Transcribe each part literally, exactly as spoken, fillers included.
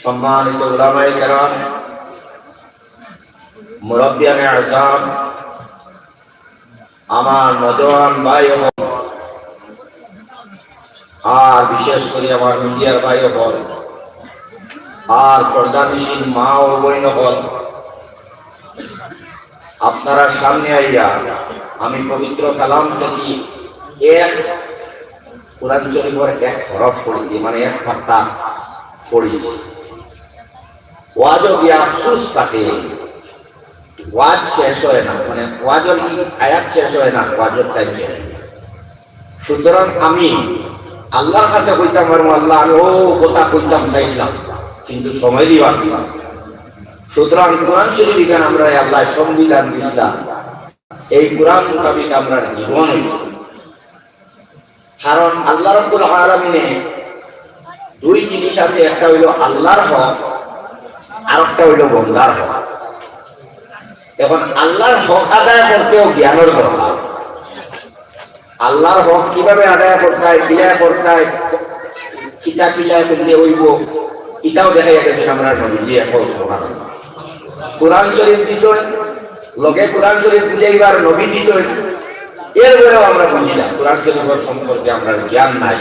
সম্মানিত উলামায়ে কেরাম, মুরব্বিয়ানে আযম, আমার নওজোয়ান ভাই ও বোন, আর বিশেষ করি আমার মিডিয়ার ভাই ও বোন, আর পর্দানিশীন মা ও বইন অকল, আপনারার সামনে আইয়া আমি পবিত্র কালাম থাকি এক কোরআন শরীফর এক হরফ পড়ছি, মানে এক পাতা পড়ছি। ওয়াজও গিয়া আফসোস থাকে, ওয়াজ শেষ হয় না, মানে ওয়াজর কি আয়াত শেষ হয় না, ওয়াজর টাইম শেষ হয় না। সুতরাং আমি আল্লাহর কাছে কইতাম পারমু, "আল্লাহ, আমি ও কথা কইতাম চাইছিলাম, কিন্তু সময় দিবার না।" সুতরাং কোরআন শরীফ এখান আমরারে আল্লাহ সংবিধান দিছলা, এই কোরআন মোতাবিক আমরার জীবন অইব। কারণ আল্লাহ রাব্বুল আলামিনে দুই জিনিস আছে, একটা অইলো আল্লাহর হক, আর একটা অইলো বন্দার হক। এখন আল্লাহর হক আদায় করতেও জ্ঞানর দরকার। আল্লাহর হক কিভাবে আদায় করতায়, কিলা করতায়, কিতা কিলা করলে অইব, ইটাও দেখাইয়া গেছইন আমরার নবীজি। এখন সুবহানাল্লাহ। কোরআন শরীফ দিছইন, লগে কোরআন শরীফ বুঝাইবার নবী দিছইন, এরপরেও আমরা বুঝি না, কোরআন শরীফর সম্পর্কে আমরার জ্ঞান নাই।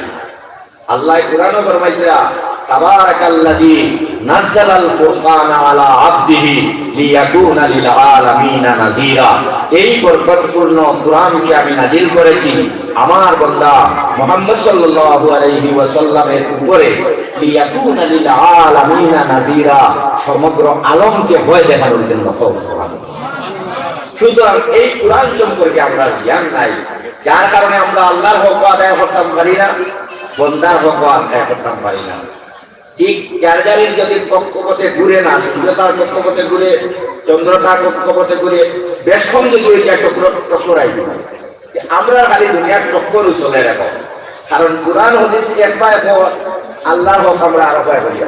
আল্লাহ কোরআনও ফরমাইতরা, "তাবারাকাল্লাযী নাযালাল ফুরকানা আলা আবদিহি লিয়াকুনা লিল আলামিনা নাযীরা।" এই বরকতপূর্ণ কোরআনকে আমি নাজিল করেছি আমার বন্দা মুহাম্মদ সাল্লাল্লাহু আলাইহি ওয়াসাল্লামের উপরে, "লিয়াকুনা লিল আলামিনা নাযীরা", সমগ্র আলমকে ভয় দেখানোর জন্য। সুতরাং এই কোরআন সম্পর্কে আমরার জ্ঞান নাই, যার কারণে আমরা আল্লাহর হক আদায় করতাম পারি না, বন্দার হক আদায় করতাম পারি না। ঠিক যার যার যদি কক্ষপথে ঘুরে না, সূর্য তার কক্ষপথে ঘুরে, চন্দ্র তার কক্ষপথে ঘুরে, বেশ কম যদি ওই যে টুকরো টুকরো রাখি, আমরা খালি দুনিয়ার চক্করও চলে রাখো। কারণ কোরআন হাদিস একবার পর আল্লাহর হক আমরা আরো কয় করিয়া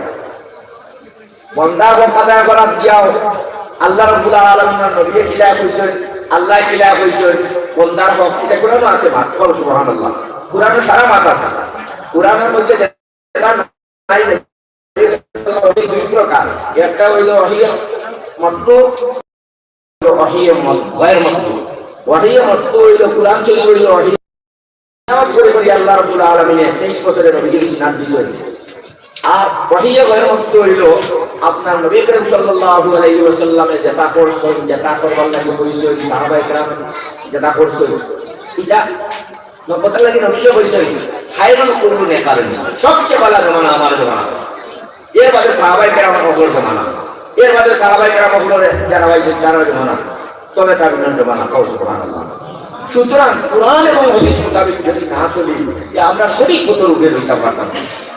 বন্দার হক আদায় করাত গিয়াও আল্লাহ রাব্বুল আলামিনর নবীয়ে কিলা কইছইন, আল্লাহ কিলা কইছইন, বন্দার হক, ইটা কোরআনো আছে, মাত করো সুবহানাল্লাহ। কোরআনো সারা মাত আছে। কোরআনর মধ্যে যেটা নাই, দুই প্রকার, একটা অইলো ওহী মাতলু, ওহী মত-, গায়র মাতলু। ওহী মাতলু অইলো কোরআন শরীফ অইলো ওহী তিলাওয়াত করি করি আল্লাহ রাব্বুল আলামিনে তেইশ বছরের নবীজির সিনাত দিছইন। আর ওহী গায়র মাতলু অইলো আপনার নবী করিম সাল্লাল্লাহু আলাইহি ওয়াসাল্লামে যেটা করছইন, যেটা করবার লাগি কইছইন, সাহাবায়ে কেরাম যেটা করছইন, ইটা নবুয়তের লাগি নবীজিয়ে কইছইন, "খায়রুল কুরুনি কারনি", সবচেয়ে ভালা জমানা আমার জমানা। এর বাদে সাহাবায়ে কেরাম অকলর জমানা, এর বাদে সাহাবায়ে কেরাম অকলর যারা ভাই যারা জমানা, তবে তার জমানা, কও সুবহানাল্লাহ। সুতরাং কোরআন এবং হাদিস মোতাবেক যদি না চলি, তে আমরা সঠিক পথর উপরে রইতাম পারতাম না।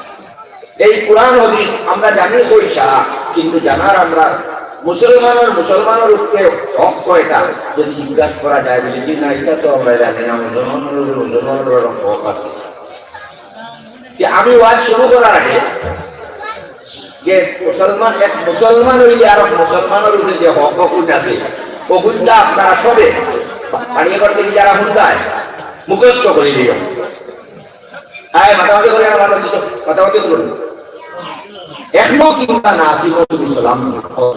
এই কোরআন হাদিস আমরা জানি কইসা, কিন্তু জানার আমরা মুসলমানর, মুসলমানর উপরে হক কয়টা যদি জিজ্ঞাসা করা যায়, বলি কি না, ইটা তো আমরা জানি না, মুসলমানর উপরে মুসলমানর হক আছে। যে আমি ওয়াজ শুরু করার আগে যে মুসলমান, এক মুসলমান অইলে আর এক মুসলমানর উপরে যে হক হকুক আছে, হকুকটা আপনারা সবে বাড়ি ঘর থাকি যারা হুনতায় মুখস্থ করি দিও। আয় মাতামাতি করি না, মাতামাতি করি। এখনো কিংবা না আসিব তুমি সালাম দিও।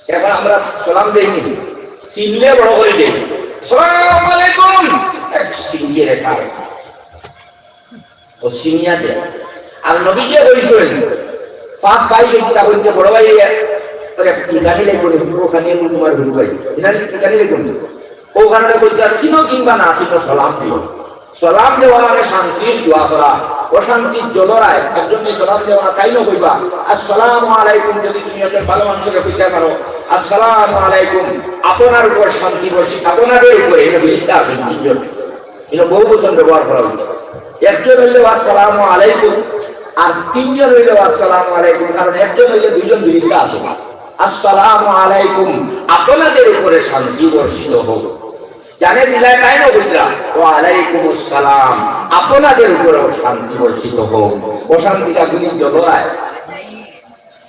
এখন আমরা সালাম দেইনি, চিনলে বড় করি দেই, "সালাম আলাইকুম।" এক চিনকে রেখা। ও চিনিয়া দে। আর নবীজিয়ে কইছইন, পাঁচ ভাই যেটা কইতে বড় ভাই, ওরে ইকানি লাগবো নি, ওখানে আমি তোমার গুরু ভাই। ইকানি, ইকানি লাগবো নি। ওখানে কইতে চিনো কিংবা না চিনো, সালাম দিও। সালাম দেওয়া মানে শান্তির দোয়া করা। অশান্তির জলরায় একজনকে সালাম দেওয়া না, তাই না কইবা, "আসসালামু আলাইকুম", যদি তুমি একটা ভালো মানুষকে কইতে পারো, "আসসালামু আলাইকুম", আপনার উপর শান্তি বর্ষি-, আপনাদের উপরে, এটা ফিরিস্তা আছেন তিনজন। এটা বহু বচন ব্যবহার করা হয়েছে। একজন হইলেও "আসসালামু আলাইকুম", আর তিনজন হইলেও "আসসালামু আলাইকুম", কারণ একজন হইলে দুইজন ফিরিস্তা আছে। "আসসালামু আলাইকুম", আপনাদের উপরে শান্তি বর্ষিত হোক। জানে দিলায় তাই না বুঝলা, "ওয়া আলাইকুম আসসালাম", আপনাদের উপরেও শান্তি বর্ষিত হোক। অশান্তিটা গুলি জগড়ায়।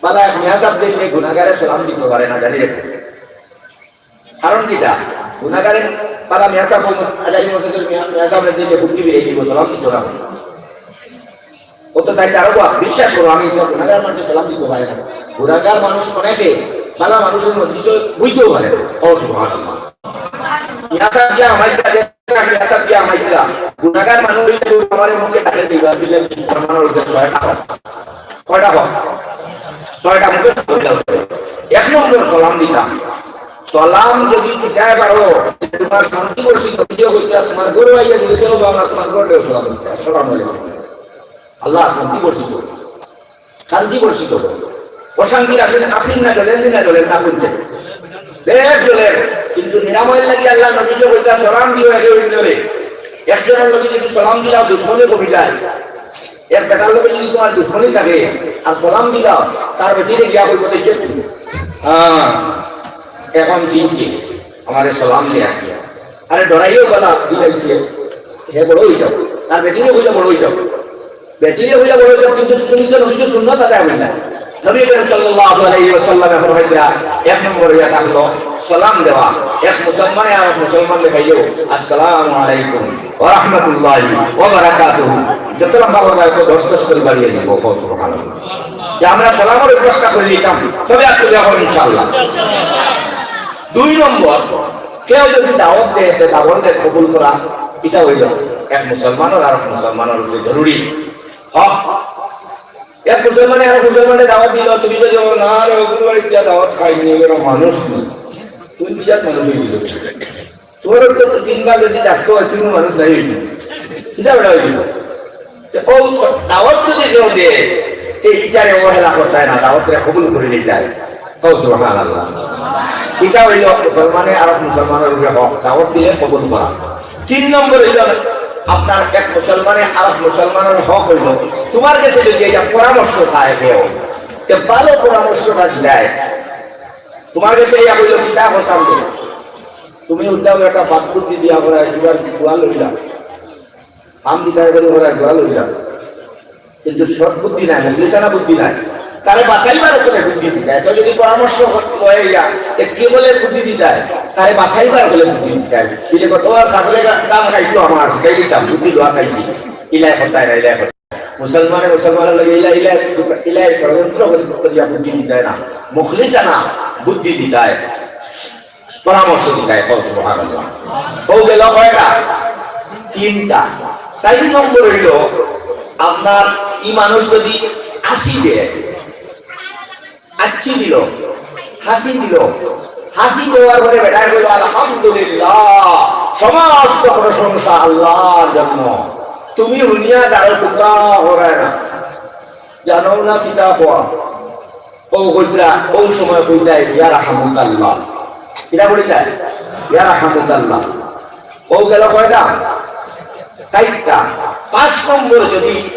বালা এক মিয়া সাহেব দেখলে গুনাগারে সালাম দিতে পারে না, জানি রেখো। কারণ কিতা? গুনাগারে পালা মিয়া সাহেব বলতো, "আচ্ছা, এই মসজিদের মিয়া, মিয়া সাহেব রেডি যে হুমকি বিয়ে দিব, সালাম দিত না।" তো তাই তারও বাপ, বিশ্বাস করো, আমি ইতা গুনাগার মানুষরে সালাম দিতাম পারি না। গুনাগার মানুষ অনেকে, ভালা মানুষর মধ্যে কিছু বুঝতেও পারে না। ও সুবহানাল্লাহ। ইয়া সাব দিয়া হামাইতা, ইয়া সাব দিয়া হামাইতা। গুনাগার মানুষ অইলে আমার মুখে ডাকে দিবা, দিলে মুসলমানর উপরে ছয়টা হক। কয়টা হক? ছয়টা মুখে ছয়টা হক। এক নম্বর সালাম দিতাম। সালাম যদি দিতায় পারো, তুমার শান্তি বর্ষিত অইবো, কইতা তুমার ঘরো আইয়া জিজ্ঞেস করবো, আমরা তুমার ঘরো সালাম দিতাম। আসসালামু আলাইকুম। আল্লাহ শান্তি বর্ষিত করুন। শান্তি বর্ষিত করুন। অশান্তি রাখেন, আসিন না জ্বলেন, দিনা জ্বলেন, না শুনছেন। বেশ জ্বলেন। কিন্তু নিরাময়ের লাগি আল্লাহ নবীজি কইতা, সালাম দিও একে অন্যরে। একজনর লগে যদি সালাম দিলাও দুশমনি কমি যায়, এক বেটার লগে যদি তুমার দুশমনি থাকে আর সালাম দিলাও, তার বেটিরে গিয়া কইবো, "দেখছো তুমি? হ্যাঁ, এখন চিনছি, আমারে সালাম দিয়া।" আরে ডরাইও গলা দিলাইছে, হে বড় অই যাও। তার বেটিরে কইলে বড় অই যাও। বেটিরে কইলে বড় অই যাও, কিন্তু তুমি তো নবীজির সুন্নত আদায় অইল না। নবী করিম সাল্লাল্লাহু আলাইহি ওয়াসাল্লামে ফরমাইছিলা, এক নম্বর অইয়া থাকলো সালাম দেওয়া। এক মুসলমানে আর এক মুসলমানরে পাইলেও, "আসসালামু আলাইকুম ওয়া রাহমাতুল্লাহি ওয়া বারাকাতুহু।" যত লম্বা করবা, এত দশ দশ করে বাড়িয়ে দিব। কও সুবহানাল্লাহ। যে আমরা সালামর অভ্যাসটা করে নিতাম, তবে আর তুলে এখন ইনশাআল্লাহ। দুই নম্বর, কেউ যদি দাওয়াত দেয়, সে দাওয়াতরে কবুল করা, ইটা অইল এক মুসলমানর আর এক মুসলমানর উপরে জরুরি হক। এক মুসলমানে আর এক মুসলমানরে দাওয়াত দিল, তুমি যদি বলো, "না রে, অগুর বাড়িত গিয়া দাওয়াত খাইনি, এরা মানুষ নি।" তুই বিরাট মানুষ অই গেলি। তোর তো তিনবার যদি ডাকতে হয়, তুই মানুষ নাই অই গেলি। কিতা বেটা অই গেলি? তে ও দাওয়াত যদি কেউ দেয়, তে ইটারে অবহেলা করতায় না, দাওয়াতরে কবুল করি নিতায়। কও সুবহানাল্লাহ। ইটা অইল মুসলমানে আর এক মুসলমানর উপরে হক, দাওয়াত দিলে কবুল করা। তিন নম্বর অইল, আপনার এক মুসলমানে আর এক মুসলমানর হক অইল, তুমার গেছে যদি ইটা পরামর্শ চায় কেউ, তে ভালো পরামর্শটা দিলায়। তুমার গেছে ইয়া কইল, "কিতা করতাম রে?" তুমি উল্টাও একটা বাদ বুদ্ধি দিয়া করায়, এবার দোয়া লইলা। আম দিতায় বলে করায় দোয়া লইলা। কিন্তু সৎ বুদ্ধি নাই, মুখলিসানা বুদ্ধি নাই। তারে বাঁচাইবার অকলে বুদ্ধি দিতায়। তো যদি পরামর্শ লয় ইয়া, তে কি বলে বুদ্ধি দিতায়? তারে বাঁচাইবার অকলে বুদ্ধি দিতায়। দিলে কত আর ছাগলে গা-, গাম খাইছো আমার, খাই দিতাম, বুদ্ধি লওয়া খাইছি। ইলাই করতায় না, ইলাই করতায়। মুসলমানে মুসলমানর লগে ইলা, ইলা, ইলা ষড়যন্ত্র করি, করিয়া বুদ্ধি দিতায় না। মুখলিসানা বুদ্ধি দিতায়। পরামর্শ দিতায়, কও সুবহানাল্লাহ। অউ গেল কয়টা? তিনটা। চাইর নম্বর অইল, আপনার ই মানুষ যদি হাসি দেয়, হাসি দিল, হাসি দিল, হাসি দেওয়ার পরে বেটায় কইল, "আলহামদুলিল্লাহ, সমস্ত প্রশংসা আল্লাহর জন্য।" তুমি হুনিয়া যাও, সুতা হরায় না, জানো না কিতা কওয়া। অউ কইতরা, অউ সময় কইতায়, "ইয়ারহামুকাল্লাহ।" কিতা কইতায়? "ইয়ারহামুকাল্লাহ।" অউ গেল কয়টা? চাইরটা। পাঁচ নম্বর, যদি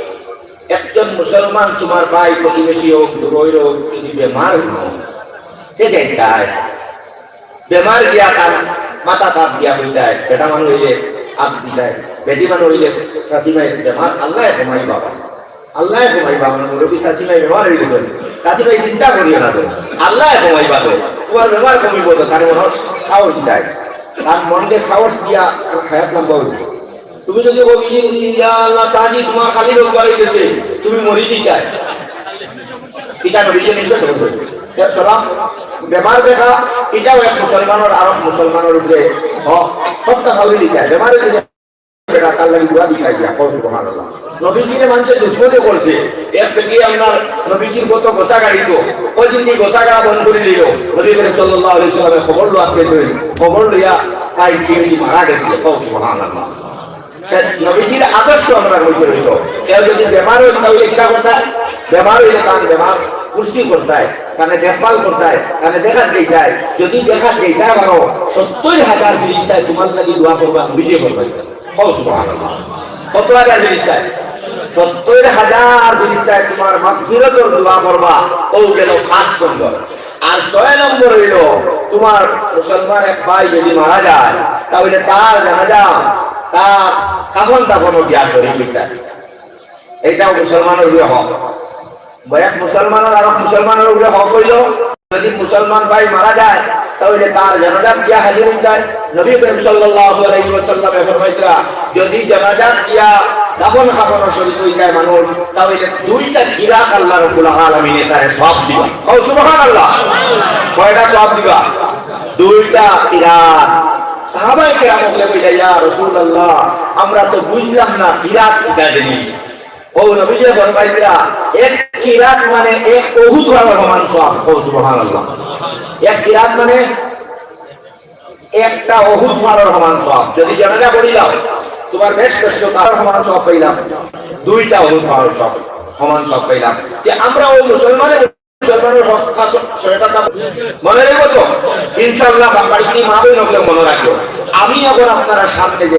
একজন মুসলমান তুমার ভাই, প্রতিবেশী অউক, দূরইর অউক, যদি বেমার অইল, তে যাইতায়। বেমার গিয়া তার মাথাত আত দিয়া কইতায়, বেটা মানুষ অইলে আত দিতায়, বেটি মানুষ অইলে চাচিমাই বেমার, আল্লায় কমাইবা। আল্লায় কমাইবা, আমার মুরব্বী চাচিমাই বেমার অইলে তো, চাচিমাই চিন্তা করিও না তো, আল্লায় কমাইবা তো, তুমার বেমার কমিব তো, তার মনে সাহস দিতায়, তার মনকে সাহস দিয়া তার হায়াত লম্বা অইব। তুমি যদি কও, "ইয়া আল্লাহ, চাচি, তুমার খালি রোগ বাড়ি গেছে, তুমি মরি দিতায়।" ইটা নবীজি নিষেধ করছে। সালাম, বেমার দেখা, ইটাও এক মুসলমানর আরক মুসলমানর উপরে হক। সবটা খাওয়াই দিতায়। বেমার অইলে বেটা তার লাগি দোয়া দিতায় গিয়া, কও সুবহানাল্লাহ। নবীজিরে মানষে দুশমনি করছে। এক বেটি আপনার নবীজির কত গোসা গাড়িত, কয়দিন দি গোসা গাড়া বন্ধ করি দিল। নবী করিম সাল্লাল্লাহু আলাইহি ওয়াসাল্লামে খবর লওয়াত গেছইন, খবর লইয়া তাই গিয়ে মারা গেছে, কও সুবহানাল্লাহ। নবীজির আদর্শ আমরা হইতে হইত। কেউ যদি বেমার অইল, তাহলে কিতা করতায়? বেমার অইলে তান বেমার কুর্সি করতায়, তানে দেখভাল করতায়, তানে দেখাত যাইতায়। যদি দেখাত যাইতায় পারো, সত্তইর হাজার ফিরিস্তায় তুমার লাগি দোয়া করবা, নবীজি করবা। কও সুবহানাল্লাহ। কত হাজার ফিরিস্তায়? সত্তইর হাজার ফিরিস্তায় তুমার মাগফিরাতর দোয়া করবা। অউ গেল পাঁচ নম্বর। আর ছয় নম্বর অইল, তুমার মুসলমান এক ভাই যদি মারা যায়, তাহলে তার জানাজা, তার কাফন দাফনও গিয়া শরিক অইতায়। এইটাও মুসলমানর উপরে হক। এক মুসলমানর আরক মুসলমানর উপরে হক অইল, যদি মুসলমান ভাই মারা যায়, তাহলে তার জানাজাত গিয়া হাজির অইতায়। নবী করিম সাল্লাল্লাহু আলাইহি ওয়াসাল্লামে ফরমাইতরা, যদি জানাজাত গিয়া দাফন কাফনর শরিক অই যায় মানুষ, তাইলে দুইটা কিরাত আল্লাহ রাব্বুল আলামিনে তারে সওয়াব দিবা। কও সুবহানাল্লাহ। কয়টা সওয়াব দিবা? দুইটা কিরাত। সাহাবায়ে কেরাম অকলে কইলা, "ইয়া রাসূলুল্লাহ, আমরা তো বুঝলাম না কিরাত কিতা জিনিস।" ও নবীজি ফরমাইলা, "এক কিরাত মানে এক উহুদ পাহাড়র সমান সওয়াব।" কও সুবহানাল্লাহ। এক কিরাত মানে একটা উহুদ পাহাড়র সমান সওয়াব। যদি জানাজা পড়িলাও, তুমার বেশ কষ্ট, তার সমান সওয়াব পাইলাম, দুইটা উহুদ পাহাড়র সওয়াব, সমান সওয়াব পাইলাম। যে আমরা ও মুসলমানে মুসলমানর হক, হক, সহায়তা মনে রাখবো তো? ইনশাআল্লাহ, বাংলাদেশি মা বোন অকলে মনে রাখবো। আমি এখন আপনারা সামনে যে